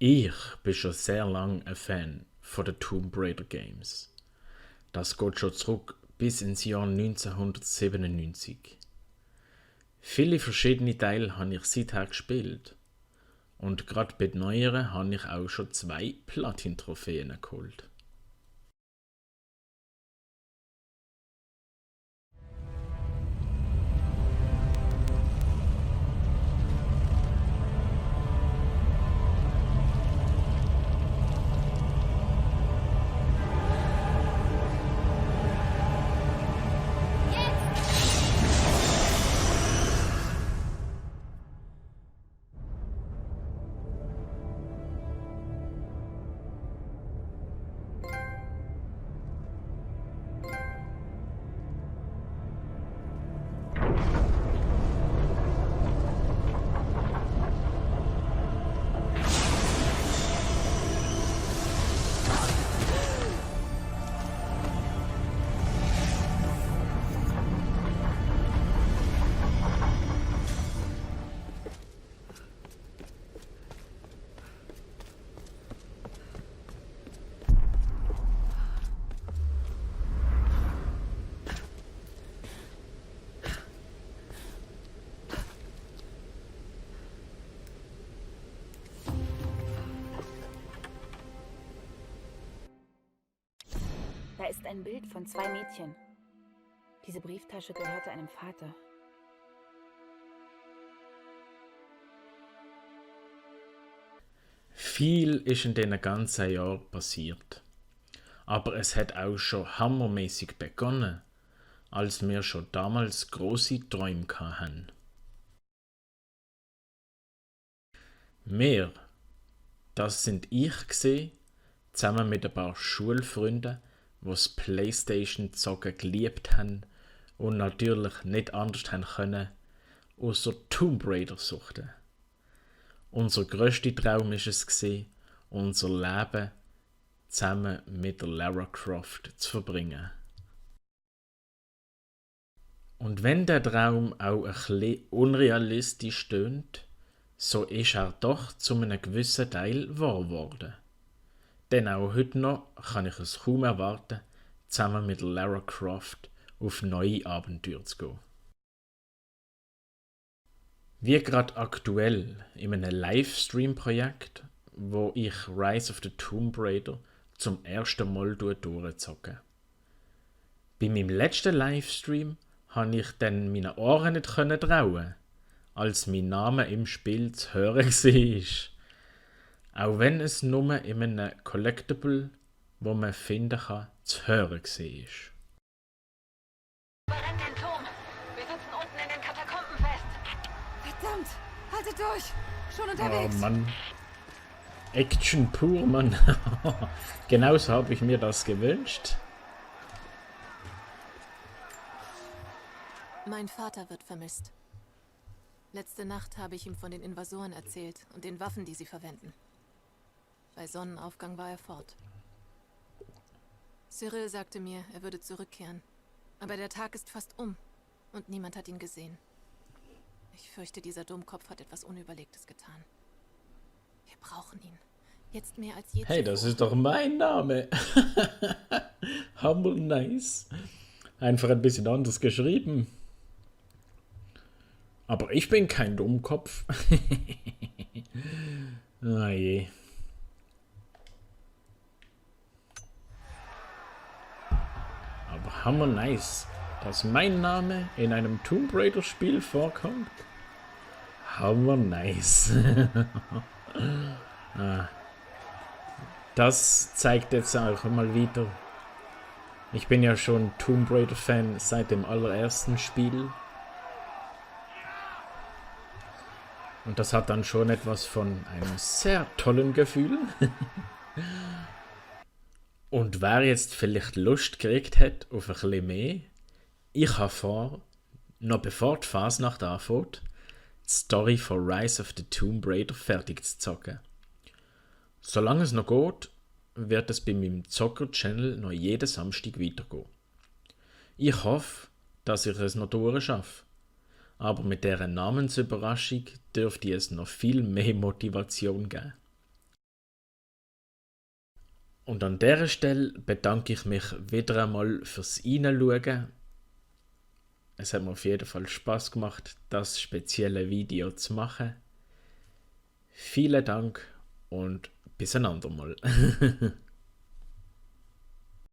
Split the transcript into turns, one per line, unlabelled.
Ich bin schon sehr lange ein Fan von den Tomb Raider Games. Das geht schon zurück bis ins Jahr 1997. Viele verschiedene Teile habe ich seither gespielt. Und gerade bei den neueren habe ich auch schon 2 Platin-Trophäen geholt.
Da ist ein Bild von 2 Mädchen. Diese Brieftasche gehörte einem Vater.
Viel ist in diesen ganzen Jahren passiert. Aber es hat auch schon hammermäßig begonnen, als wir schon damals große Träume hatten. Wir, das sind ich gesehen, zusammen mit ein paar Schulfreunden, die das Playstation zocken geliebt haben und natürlich nicht anders haben können, außer Tomb Raider suchten. Unser grösster Traum ist es gewesen, unser Leben zusammen mit der Lara Croft zu verbringen. Und wenn der Traum auch ein bisschen unrealistisch tönt, so ist er doch zu einem gewissen Teil wahr geworden. Denn auch heute noch kann ich es kaum erwarten, zusammen mit Lara Croft auf neue Abenteuer zu gehen. Wie gerade aktuell in einem Livestream-Projekt, wo ich Rise of the Tomb Raider zum ersten Mal durchzocke. Bei meinem letzten Livestream konnte ich dann meinen Ohren nicht trauen, als mein Name im Spiel zu hören war. Auch wenn es nur in einem Collectible, wo man finden kann, zu hören war.
Überrennt den Turm! Wir sitzen unten in den Katakomben fest!
Verdammt! Haltet durch! Schon
Oh
unterwegs!
Mann. Action pur, Mann. Genauso habe ich mir das gewünscht.
Mein Vater wird vermisst. Letzte Nacht habe ich ihm von den Invasoren erzählt und den Waffen, die sie verwenden. Bei Sonnenaufgang war er fort. Cyril sagte mir, er würde zurückkehren. Aber der Tag ist fast um und niemand hat ihn gesehen. Ich fürchte, dieser Dummkopf hat etwas Unüberlegtes getan. Wir brauchen ihn. Jetzt mehr als je
Hey, das ist doch mein Name. Humble nice. Einfach ein bisschen anders geschrieben. Aber ich bin kein Dummkopf. Ah je. Aber hammer nice, dass mein Name in einem Tomb Raider Spiel vorkommt. Hammer nice. Das zeigt jetzt auch mal wieder. Ich bin ja schon Tomb Raider Fan seit dem allerersten Spiel. Und das hat dann schon etwas von einem sehr tollen Gefühl. Und wer jetzt vielleicht Lust gekriegt hat auf ein bisschen mehr, ich habe vor, noch bevor die Fasnacht anfängt, die Story von Rise of the Tomb Raider fertig zu zocken. Solange es noch geht, wird es bei meinem Zocker-Channel noch jeden Samstag weitergehen. Ich hoffe, dass ich es noch durchschaffe. Aber mit dieser Namensüberraschung dürfte es noch viel mehr Motivation geben. Und an dieser Stelle bedanke ich mich wieder einmal fürs Reinschauen. Es hat mir auf jeden Fall Spaß gemacht, das spezielle Video zu machen. Vielen Dank und bis ein andermal.